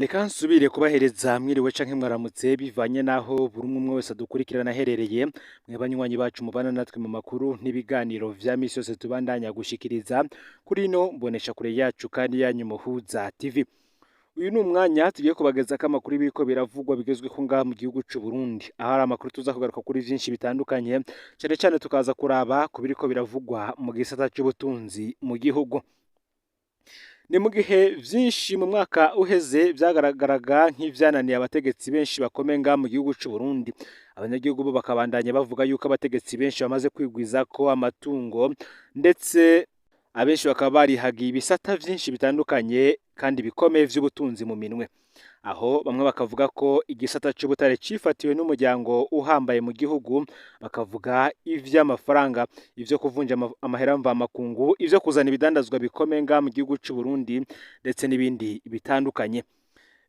Reka nsubire kubahereza mwiriwe canke mwaramutse, bivanye naho buri umwe umwe wese adukurikirana aherereye. Mwe banywanyi bacu mubana natwe mu makuru n'ibiganiro vya misi yose tubandanya gushikiriza kuri ino mbonesha kure yacu kandi yanyu Muhuza TV. Uyu ni umwanya tugiye kubagezako amakuru y'ibiriko biravugwa bigezweho ngaha mu gihugu c'u Burundi, aho ari amakuru tuza kugaruka kuri vyinshi bitandukanye, cane cane tukaza kuraba ku biriko biravugwa mu gisata c'ubutunzi mu gihugu. Ni mu gihe vyinshi mu mwaka uheze vyagaragaraga nk'ivyananiye abategetsi benshi bakomeye ngaha mu gihugu c'u Burundi. Abanyagihugu bo bakabandanya bavuga yuko abategetsi benshi bamaze kwigwizako amatungo, ndetse abenshi bakaba barihagiye ibisata vyinshi bitandukanye kandi bikomeye vy'ubutunzi mu minwe. Aho bamwe bakavuga ko igisata c'ubutare cifatiwe n'umuryango uhambaye mu gihugu, bakavuga ivy'amafaranga, ivyo kuvunja amahera mvamakungu, ivyo kuzana ibidandazwa bikomeye ngaha mu gihugu c'u Burundi, ndetse n'ibindi bitandukanye.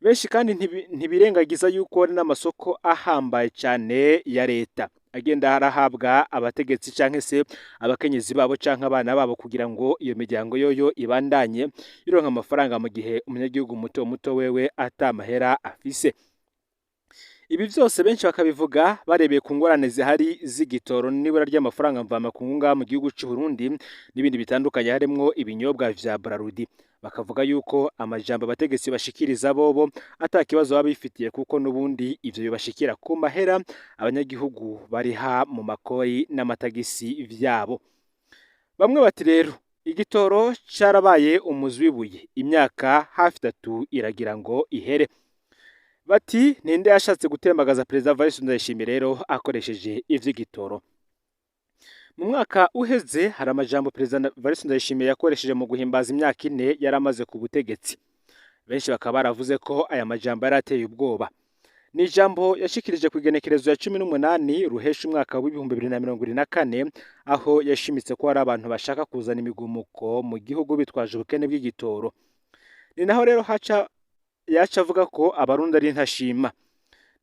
Benshi kandi ntibirengagiza yuko hari n'amasoko ahambaye cane ya leta agenda arahabwa abategetsi canke se abakenyezi babo canke abana babo, kugira ngo iyo miryango yoyo ibandanye ironka amafaranga, mu gihe umunyagihugu muto muto wewe ata mahera afise. Ibi vyose benshi bakabivuga barebeye ku ngorane zihari z'igitoro n'ibura ry'amafaranga mvamakungu ngaha mu gihugu c'u Burundi, n'ibindi bitandukanye harimwo ibinyobwa vya Brarudi. Bakavuga yuko amajambo abategetsi bashikiriza bobo ata kibazo baba bifitiye, kuko n'ubundi ivyo bibashikira ku mahera abanyagihugu bariha mu makori n'amatagisi vyabo. Bamwe bati rero igitoro carabaye umuzi w'ibuye, imyaka hafi 3 iragira ngo ihere. Bati ninde yashatse gutembagaza Perezida Evariste Ndayishimiye rero akoresheje ivy'igitoro? Mu mwaka uheze hari amajambo Perezida Evariste Ndayishimiye yakoresheje mu guhimbaza imyaka 4 yari amaze ku butegetsi. Benshi bakaba baravuze ko aya majambo yari ateye ubwoba. Ni ijambo yashikirije ku igenekerezo ya 18 ruhesha umwaka w'2024, aho yashimitse ko hari abantu bashaka kuzana imigumuko mu gihugu bitwaje ubukene bw'igitoro. Ni naho rero haca yaca avuga ko Abarundi ari intashima.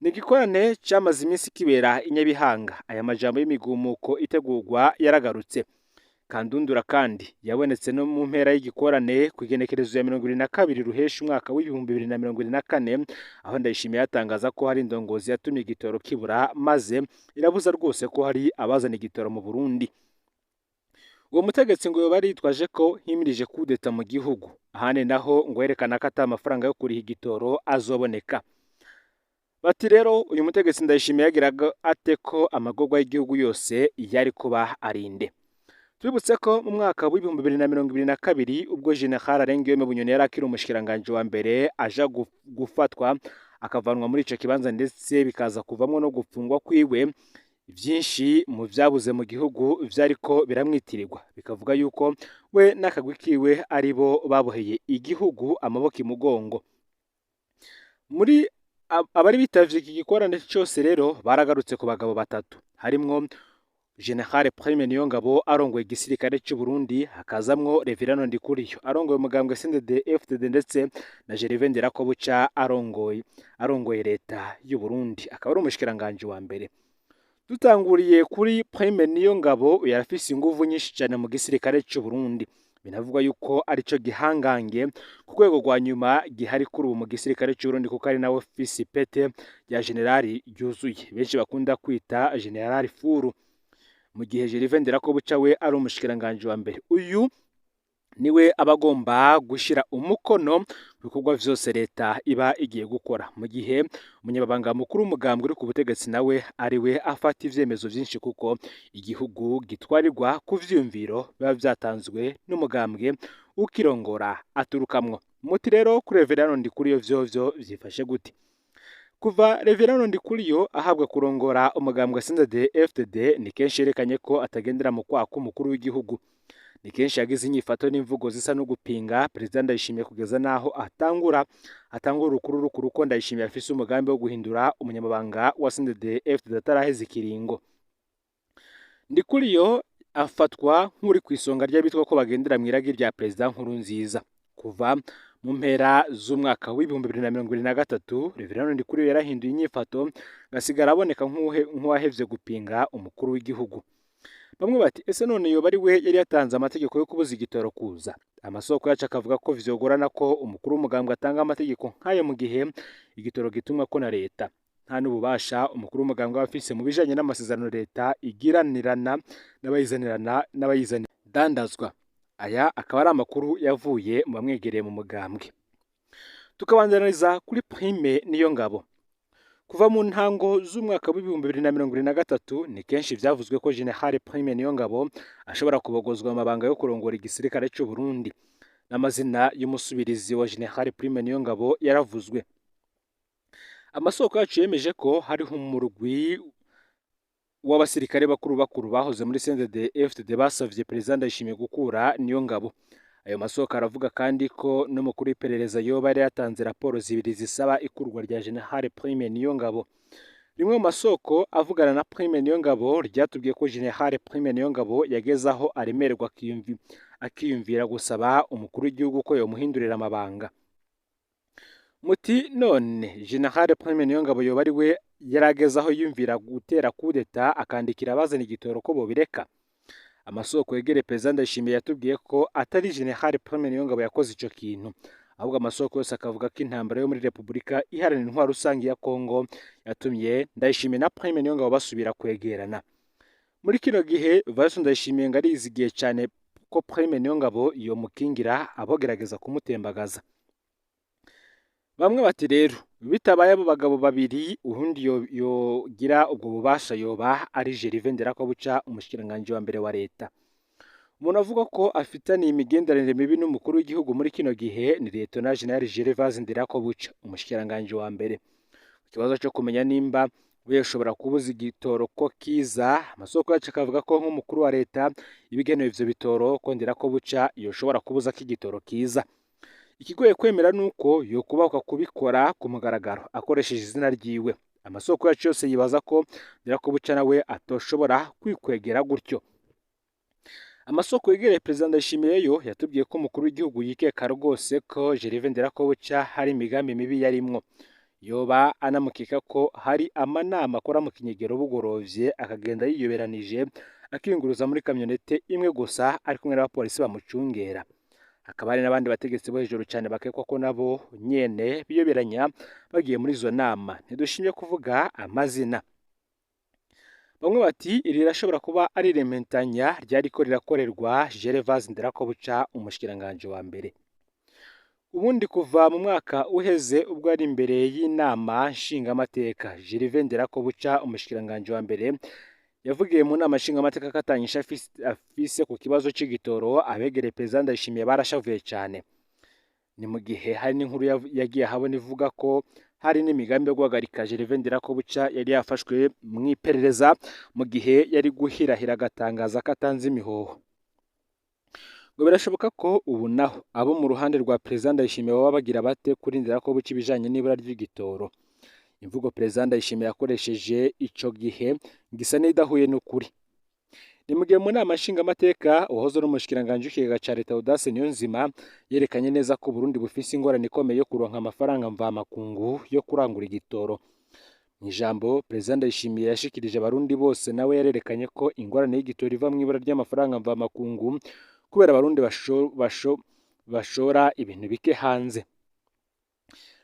Ni igikorane camaze iminsi kibera i Nyabihanga. Aya majambo y'imigumuko itegurwa yaragarutse. Kandundura kandi yabonetse no mu mpera y'igikorane ku igenekerezo ya 22 ruhesha umwaka w'2024, aho Ndayishimiye yatangaza ko hari indongozi yatumye igitoro kibura, maze irabuza rwose ko hari abazana igitoro mu Burundi. Uwo mutegetsi ngo yoba yitwaje ko himirije kudeta mu gihugu, ahandi naho ngo yerekana ko ata amafaranga yo kuriha igitoro azoboneka. Bati rero uyu mutegetsi Ndayishimiye yagiraga ate ko amagorwa y'igihugu yose yari kuba arinde? Tubibutse ko mu mwaka w'2022, ubwo General Alain Bunyoni yari akiri umushikiranganji wa mbere, aja gufatwa akavanwa muri ico kibanza, ndetse bikaza kuvamwo no gupfungwa kwiwe, vyinshi mu vyabuze mu gihugu vyariko biramwitirirwa, bikavuga yuko we n'akagwi kiwe ari bo baboheye igihugu amaboko imugongo. Muri abari bitavye iki gikorane cose rero baragarutse ku bagabo batatu, harimwo General Prime Niyongabo arongoye igisirikare c'u Burundi, hakazamwo Reverend Ndikuriyo arongoye umugambwe CNDD FDD, ndetse na Gervais Ndirakobuca arongoye leta y'u Burundi, akaba ari umushikiranganji wa mbere. Dutanguriye kuri Prime Niyongabo, yarafise inguvu nyinshi cane mu gisirikare c'u Burundi. Binavugwa yuko arico gihangange ku rwego rwa nyuma gihari kuri ubu mu gisirikare c'u Burundi, kuko ari nawe ufise ipete rya generali ryuzuye, benshi bakunda kwita Generali Furu. Mu gihe Gervais Ndirakobuca we ari umushikiranganji wa mbere, uyu niwe aba agomba gushira umukono ku bikorwa vyose leta iba igiye gukora, mu gihe umunyamabanga mukuru w'umugambwe uri ku butegetsi nawe ariwe afata ivyemezo vyinshi, kuko igihugu gitwarirwa ku vyiyumviro biba vyatanzwe n'umugambwe ukirongora aturukamwo. Muti rero kuri Reverend Ndikuriyo vyovyo vyifashe gute? Kuva Reverend Ndikuriyo ahabwa kurongora umugambwe CNDD FDD, ni kenshi yerekanye ko atagendera mu kwaha k'umukuru w'igihugu. Ni kenshi yagize inyifato n'imvugo zisa no gupinga Perezida Ndayishimiye, kugeza naho atangura urukuru rukuru ko Ndayishimiye afise umugambi wo guhindura umunyamabanga wa CNDD FDD ataraheza ikiringo. Ndikuriyo afatwa nk'uri ku isonga ry'abitwa ko bagendera mu iragi rya Perezida Nkurunziza. Kuva mu mpera z'umwaka w'2023, Reverend Ndikuriyo yarahinduye inyifato, gasigara aboneka nk'uwahevye gupinga umukuru w'igihugu. Bamwe bati ese none yoba ari we yari yatanze amategeko yo kubuza igitoro kuza? Amasoko yacu akavuga ko vyogorana ko umukuru w'umugambwe atanga amategeko nk'ayo mu gihe igitoro gitumwa ko na leta. Nta n'ububasha umukuru w'umugambwe aba afise mu bijanye n'amasezerano leta igiranirana n'abayizanirana n'abayizanira dandazwa. Aya akaba ari amakuru yavuye mu bamwegereye mu mugambwe. Tukabandaniriza kuri Prime Niyongabo. Kuva mu ntango z'umwaka w'2023 ni kenshi vyavuzwe ko General Prime Niyongabo ashobora kubogozwa amabanga yo kurongora igisirikare c'u Burundi. N'amazina y'umusubirizi wa General Prime Niyongabo yaravuzwe. Amasoko yacu yemeje ko hariho umurwi w'abasirikare bakuru bakuru bahoze muri CNDD FDD basavye Perezida Ndayishimiye gukura Niyongabo. Ayo masoko aravuga kandi ko n'umukuru w'iperereza yoba yari yatanze raporo zibiri zisaba ikurwa rya General Prime Niyongabo. Rimwe mu masoko avugana na Prime Niyongabo ryatubwiye ko General Prime Niyongabo yageze aho aremererwa akiyumvira gusaba umukuru w'igihugu ko yomuhindurira amabanga. Muti none General Prime Niyongabo yoba ari we yarageze aho yiyumvira gutera kudeta akandikira abazana igitoro ko bobireka? Amasoko yegereye Perezida Ndayishimiye yatubwiye ko atari General Prime Niyongabo yakoze ico kintu, ahubwo amasoko yose akavuga ko intambara yo muri Repubulika Iharanira Intwaro Rusangi ya Kongo yatumye Ndayishimiye na Prime Niyongabo basubira kwegerana. Muri kino gihe Valens Ndayishimiye ngo arizigiye cane ko Prime Niyongabo yomukingira abogerageza kumutembagaza. Bamwe bati rero bitabaye abo bagabo babiri, uwundi yogira ubwo bubasha yoba ari Gervais Nderakobuca, umushikiranganji wa mbere wa leta. Umuntu avuga ko afitaniye imigenderanire mibi n'umukuru w'igihugu muri kino gihe ni Lieutenant General Gervais Nderakobuca, umushikiranganji wa mbere. Ikibazo cyo kumenya nimba we yoshobora kubuza igitoro ko kiza, amasoko yacu akavuga ko nk'umukuru wa leta ibigenewe ivyo bitoro ko Nderakobuca yoshobora kubuza ko igitoro kiza. Ikigoye kwemera nuko yokubahuka kubikora ku mugaragaro akoresheje izina ryiwe. Amasoko yacu yose yibaza ko Nderakobuca nawe atoshobora kwikwegera gutyo. Amasoko yegereye Perezida Ndayishimiye yo yatubwiye ko umukuru w'igihugu yikeka rwose ko Gervais Nderakobuca hari imigambi mibi yarimwo. Yoba anamukeka ko hari amanama akora mu kinyegero bugorovye, akagenda yiyoberanije akiyunguruza muri kamyonete imwe gusa ari kumwe n'abapolisi bamucungera. Hakaba hari n'abandi bategetsi bo hejuru cyane bakekwa ko nabo nyene biyoberanya bagiye muri izo nama. Ntidushimye kuvuga amazina. Bamwe bati iri rirashobora kuba ari irementanya ryariko rirakorerwa Gervais Nderakobuca, umushikiranganji wa mbere. Ubundi kuva mu mwaka uheze ubwo ari imbere y'inama nshingamateka, Gervais Nderakobuca, umushikiranganji wa mbere, yavugiye mu nama nshingamateka ko atanyisha afise ku kibazo c'igitoro. Abegereye Perezida Ndayishimiye barashavuye cane. Ni mu gihe hari n'inkuru yagiye ahabona ivuga ko hari n'imigambi yo guhagarika Gervais Nderakobuca yari yafashwe mw'iperereza mu gihe yari guhirahira agatangaza ko atanze imihoho. Ngo birashoboka ko ubu naho abo mu ruhande rwa Perezida Ndayishimiye baba bagira bate kuri Nderakobuca ibijanye n'ibura ry'igitoro. Imvugo Perezida Ndayishimiye yakoresheje ico gihe gisa n'idahuye n'ukuri. Ni mu gihe mu nama nshingamateka uwahoze ari umushikiranganji w'ikigega ca leta Audace Niyonzima yerekanye neza ko Burundi bufise ingorane ikomeye yo kuronka amafaranga mvamakungu yo kurangura igitoro. Mu ijambo Perezida Ndayishimiye yashikirije abarundi bose, nawe yarerekanye ko ingorane y'igitoro iva mw'ibura ry'amafaranga mvamakungu kubera abarundi bashora ibintu bike hanze.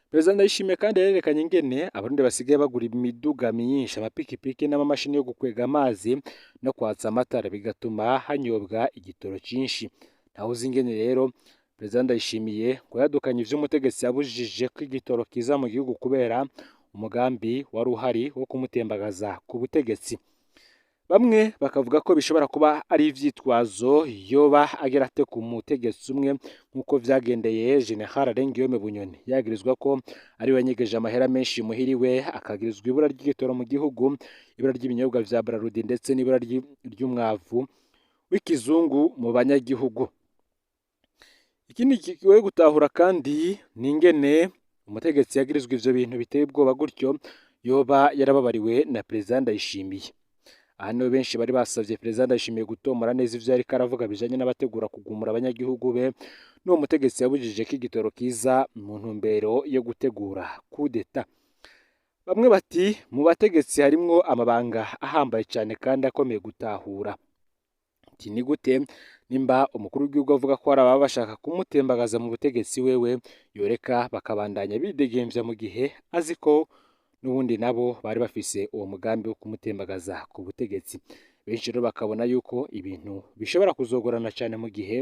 Perezida Ndayishimiye kandi yarerekanye ingene abarundi basigaye bagura imiduga myinshi, amapikipiki n'amamashini yo gukwega amazi no kwatsa amatara, bigatuma hanyobwa igitoro cinshi. Ntawuzi ingene rero Perezida Ndayishimiye ngo yadukanye ivy'umutegetsi yabujije ko igitoro kiza mu gihugu kubera umugambi wari uhari wo kumutembagaza ku butegetsi. Bamwe bakavuga ko bishobora kuba ari ivyitwazo yoba agera ate ku mutegetsi umwe, nk'uko vyagendeye General Guillaume Bunyoni yagirizwa ko ari we yanyegeje amahera menshi muhiriwe, akagirizwa ibura ry'igitoro mu gihugu, ibura ry'ibinyobwa vya Brarudi ndetse n'ibura ry'umwavu w'ikizungu mu banyagihugu. Ikindi kigoye gutahura kandi ni ingene umutegetsi yagirizwa ivyo bintu biteye ubwoba gutyo yoba yarababariwe na Perezida Ndayishimiye. Aha niho benshi bari basavye Perezida Ndayishimiye gutomora neza ivyo yariko aravuga bijanye n'abategura kugumura abanyagihugu be n'uwo mutegetsi yabujije ko igitoro kiza mu ntumbero yo gutegura kudeta. Bamwe bati mu bategetsi harimwo amabanga ahambaye cane kandi akomeye gutahura. Ati ni gute Nimba umukuru w'igihugu avuga ko hari ababa bashaka kumutembagaza mu butegetsi, wewe yoreka bakabandanya bidegemvya mu gihe azi ko n'ubundi nabo bari bafise uwo mugambi wo kumutembagaza ku butegetsi. Benshi rero bakabona yuko ibintu bishobora kuzogorana cane mu gihe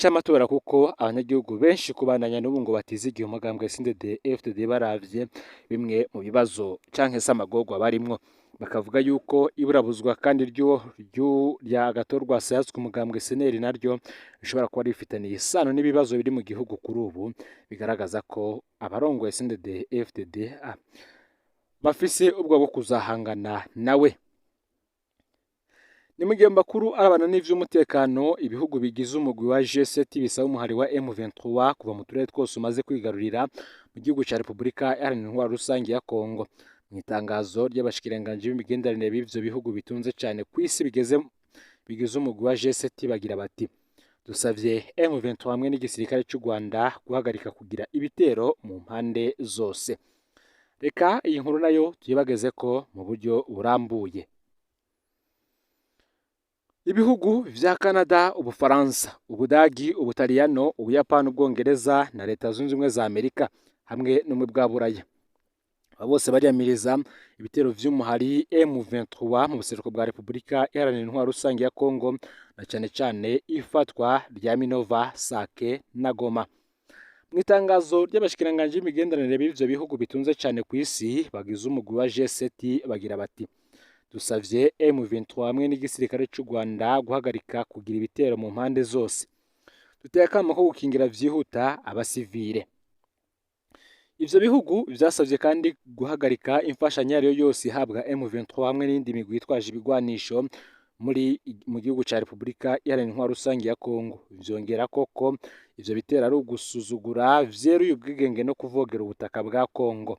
c'amatora, kuko abanyagihugu benshi kubandanya n'ubu ngo batizigiye umugambwe CNDD-FDD baravye bimwe mu bibazo canke se amagorwa barimwo. Bakavuga yuko iburabuzwa kandi rya Agathon Rwasa yatswe umugambwe CNL naryo rishobora kuba rifitaniye isano n'ibibazo biri mu gihugu kuri ubu, bigaragaza ko abarongoye CNDD-FDD bafise ubwo bwo kuzahangana nawe. Ni mu gihe makuru arabana n'ivy'umutekano, ibihugu bigize umugwi wa G7 bisaba umuhari wa M23 kuva mu turere twose umaze kwigarurira mu gihugu ca Repubulika Iharanira Intwaro Rusangi ya Kongo. Mu itangazo ry'abashikiranganji b'imigenderanire b'ivyo bihugu bitunze cane kw'isi bigize umugwi wa G7 bagira bati: dusavye M23 hamwe n'igisirikare c'u Rwanda guhagarika kugira ibitero mu mpande zose. Reka iyi nkuru nayo tuyibageze ko mu buryo burambuye. Ibihugu vya Canada, Ubufaransa, Ubudagi, Ubutaliyano, Ubuyapani, Ubwongereza na Leta Zunze Ubumwe za Amerika hamwe n'ubumwe bwa Buraya, aba bose bariyamiriza ibitero vy'umuhari M23 mu buseruko bwa Repubulika Iharanira Intwaro Rusangi ya Kongo, na cane cane ifatwa rya Minova, Sake na Goma. Mu itangazo ry'abashikiranganji b'imigenderanire b'ivyo bihugu bitunze cane kw'isi bagize umugwi wa G7 bagira bati: dusavye M23 hamwe n'igisirikare c'u Rwanda guhagarika kugira ibitero mu mpande zose. Duteye akamo ko gukingira vyihuta abasivile. Ivyo bihugu vyasavye kandi guhagarika imfashanyo ariyo yose ihabwa M23 hamwe n'indi migwi yitwaje ibigwanisho mu gihugu ca Repubulika Iharanira Intwaro Rusangi ya Kongo. Vyongera koko ivyo bitero ari ugusuzugura vyeruye ubwigenge no kuvogera ubutaka bwa Kongo.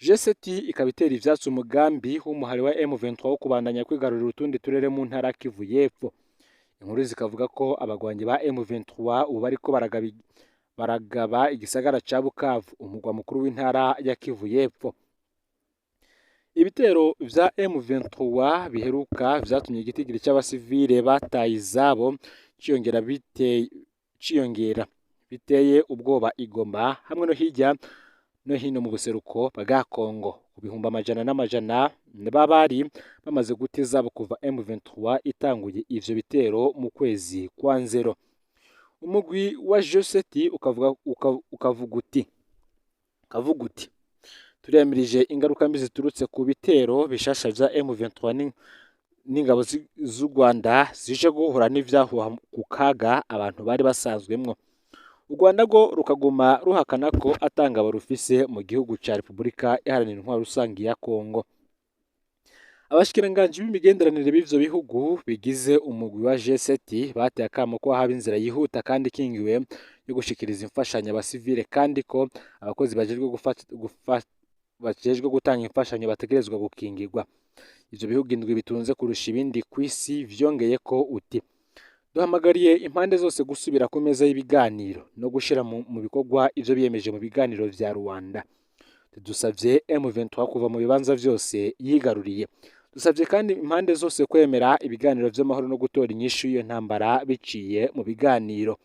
G7 ikaba itera ivyatsi umugambi w'umuhari wa M23 wo kubandanya kwigarurira utundi turere mu ntara Kivu y'Epfo. Inkuru zikavuga ko abagwanyi ba M23 ubu bariko baragaba igisagara ca Bukavu, umugwa mukuru w'intara ya Kivu y'Epfo. Ibitero vya M23 biheruka vyatumye igitigiri c'abasivile bataye izabo ciyongera biteye ubwoba i Goma hamwe no hirya no hino mu buseruko bwa Kongo. Ku bihumbi amajana n'amajana b'abari bamaze guta izabo kuva M23 itanguye ivyo bitero mu kwezi kwa Nzero. Umugwi wa G7 ukavuga uti turiyamirije ingaruka mbi ziturutse ku bitero bishasha vya M23 n'ingabo z'u Rwanda zije guhura n'ivyahuha ku kaga abantu bari basanzwemwo. U Rwanda rwo rukaguma ruhakana ko atangabo rufise mu gihugu ca Repubulika Iharanira Intwaro Rusangi ya Kongo. Abashikiranganji b'imigenderanire b'ivyo bihugu bigize umugwi wa G7 bateye akamo ko haba inzira yihuta kandi ikingiwe yo gushikiriza imfashanyo abasivile, kandi ko abakozi bajejwe gutanga imfashanyo bategerezwa gukingirwa. Ivyo bihugu indwi bitunze kurusha ibindi kw'isi vyongeye ko uti: duhamagariye impande zose gusubira ku meza y'ibiganiro no gushira mu bikorwa ivyo biyemeje mu biganiro vya Rwanda. Dusavye M23 kuva mu bibanza vyose yigaruriye. Dusavye kandi impande zose kwemera ibiganiro vy'amahoro no gutora inyishu y'iyo ntambara biciye mu biganiro.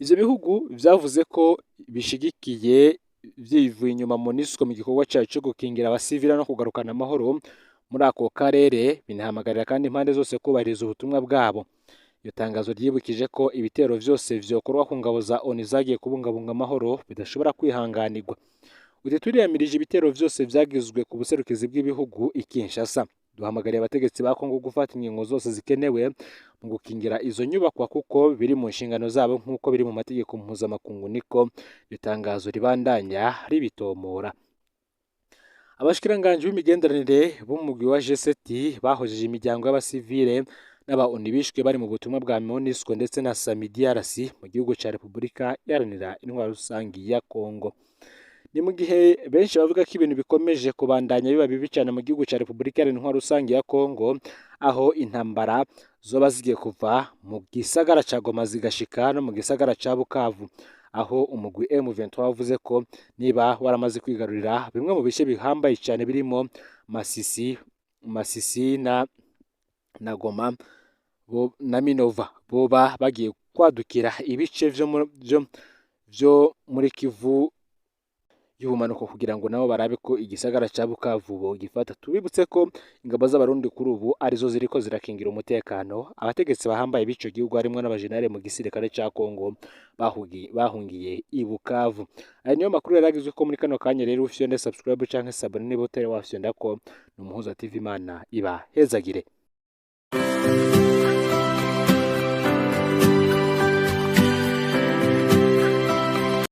Ivyo bihugu vyavuze ko bishigikiye vyivuye inyuma MONUSCO mu gikorwa cayo co gukingira abasivile no kugarukana amahoro muri ako karere, binahamagarira kandi impande zose kubahiriza ubutumwa bwabo. Iyo tangazo ryibukije ko ibitero vyose vyokorwa ku ngabo za ONU zagiye kubungabunga amahoro bidashobora kwihanganirwa. Uti turiyamirije ibitero vyose vyagizwe ku buserukizi bw'ibihugu i Kinshasa. Duhamagariye abategetsi ba Kongo gufata ingingo zose zikenewe mu gukingira izo nyubakwa kuko biri mu nshingano zabo nk'uko biri mu mategeko mpuzamakungu, niko iryo tangazo ribandanya ribitomora. Abashikiranganji b'imigenderanire b'umugwi wa G7 bahojeje imiryango y'abasivile n'aba ONU bishwe bari mu butumwa bwa MONUSCO ndetse na SAMIDRC mu gihugu ca Repubulika Iharanira Intwaro Rusangi ya Kongo. Ni mu gihe benshi bavuga ko ibintu bikomeje kubandanya biba bibi cyane mu gihugu ca Repubulika Iharanira Intwaro Rusangi ya Kongo, aho intambara zoba zigiye kuva mu gisagara ca Goma zigashika no mu gisagara ca Bukavu, aho umugwi M23 wavuze ko niba waramaze kwigarurira bimwe mu bice bihambaye cyane birimo Masisi na Goma. bo na Minova boba bagiye kwadukira ibice vyo muri Kivu y'ubumanuko kugira ngo nabo barabe ko igisagara ca Bukavu bogifata. Tubibutse ko ingabo z'Abarundi kuri ubu arizo ziriko zirakingira umutekano abategetsi bahambaye b'ico gihugu, harimwo n'abajenerali mu gisirikare ca Kongo bahungiye i Bukavu. Aya niyo makuru yaragizwe ko muri kano kanya. Rero ufyonde subscribe canke s'abonner niba utari wafyonda ko ni Umuhuza TV. Imana ibahezagire.